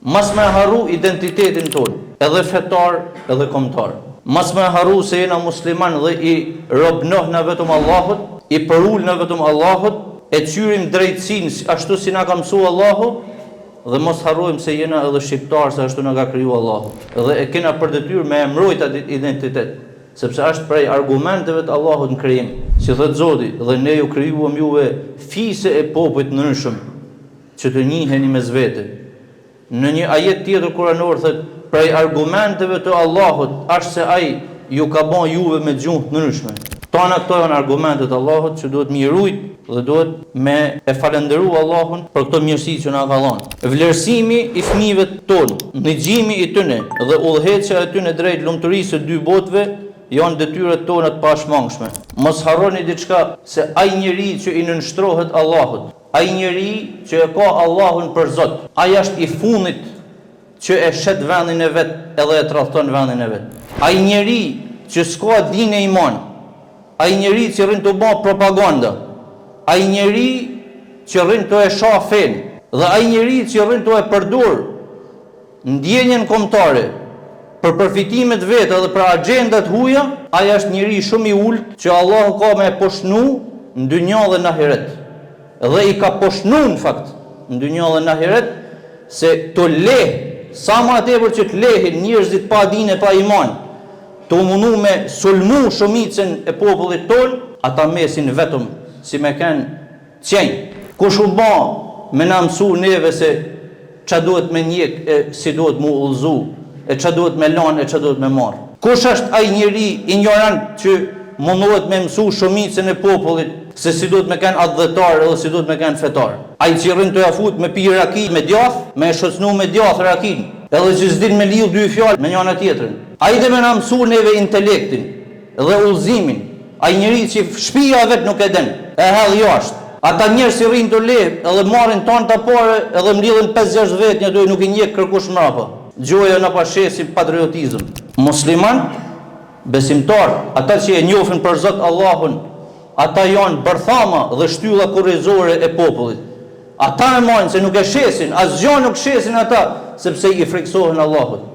Mos me harru identitetin tonë, edhe fetar edhe kombëtar. Mos me harru se jena musliman dhe i robnohna vetëm Allahut, i përulna vetëm Allahut, e kqyrim drejtësinë ashtu si na ka mësu Allahu, dhe mos harrojmë se jena edhe shqiptarë se ashtu na ka kriju Allahu. Dhe e kena për detyrë me e mbrojt atë identitet, sepse është prej argumenteve të Allahut në krijim. Si thotë Zoti, dhe ne ju krijuam juve fise e popuj të ndryshëm, Që të njiheni mes vete. Në një ajet tjetër kuranor thotë, Prej argumenteve të Allahut është se Ai ju ka ba juve me gjuhë të ndryshme. Tana këto janë argumente të Allahut që duhet me i rujt dhe duhet me e falënderu Allahun për këto mirësi që na ka dhanë. Vlerësimi i fëmijëve tonë, ndëgjimi i tyne dhe udhëheqja e tyne drejt lumturisë së dy botëve janë detyrat tona të pashmangshme. Mos harroni diçka se ai njeri që i nënshtrohet Allahut, Ai njeri që e ka Allahun për Zot, ai është i fundit që e shet vendin e vet edhe e tradhton vendin e vet. Ai njeri që s'ka din e iman, ai njeri që rrin tu ba propaganda, ai njeri që rrin tu e sha fenë dhe ai njeri që rrin tu e përdor ndjenjën kombëtare për përfitime të veta dhe për agjenda të huja, ai është njeri shumë i ulët që Allahu ka me e poshtnu në dynja dhe në ahiret. Dhe i ka poshtnu në fakt në dynja dhe në ahiret se tu leh sa ma tepër që të lehin njerëzit pa din e pa iman, tu mundu me sulmu shumicën e popullit tonë, ata mesin vetëm si me kenë Qenj. Kush u ba me na mësu neve se ça duhet me njek e si duhet mu udhëzu e ça duhet me lanë e ça duhet me marrë. Kush është ai njeri injorant që mundohet me mësu shumicën e popullit se si duhet me kenë atdhetar edhe si duhet me kenë fetar. Ai që rrin tu ja fut me pi raki me djathë, me e shoqnu me djathë rakinë, edhe që s'din me lidh dy fjalë me njana tjetrën. Ai do me na mësu neve intelektin. Dhe udhëzimin, ai njeri që shpia e vet nuk e din, e hedh jashtë. Ata njerëz që rrinë tu leh edhe marrin tanta pare edhe mblidhen pesë gjashtë vetë nja dy nuk i ndjek kërkush mrapa. Gjoja na pa shesin patriotizëm. Muslimant, besimtarët, ata që e njofin për Zot Allahun, ata janë bërthama dhe shtylla kurrizore e popullit. Ata e majnë se nuk e shesin, asgja nuk shesin ata, sepse i frikësohen Allahut.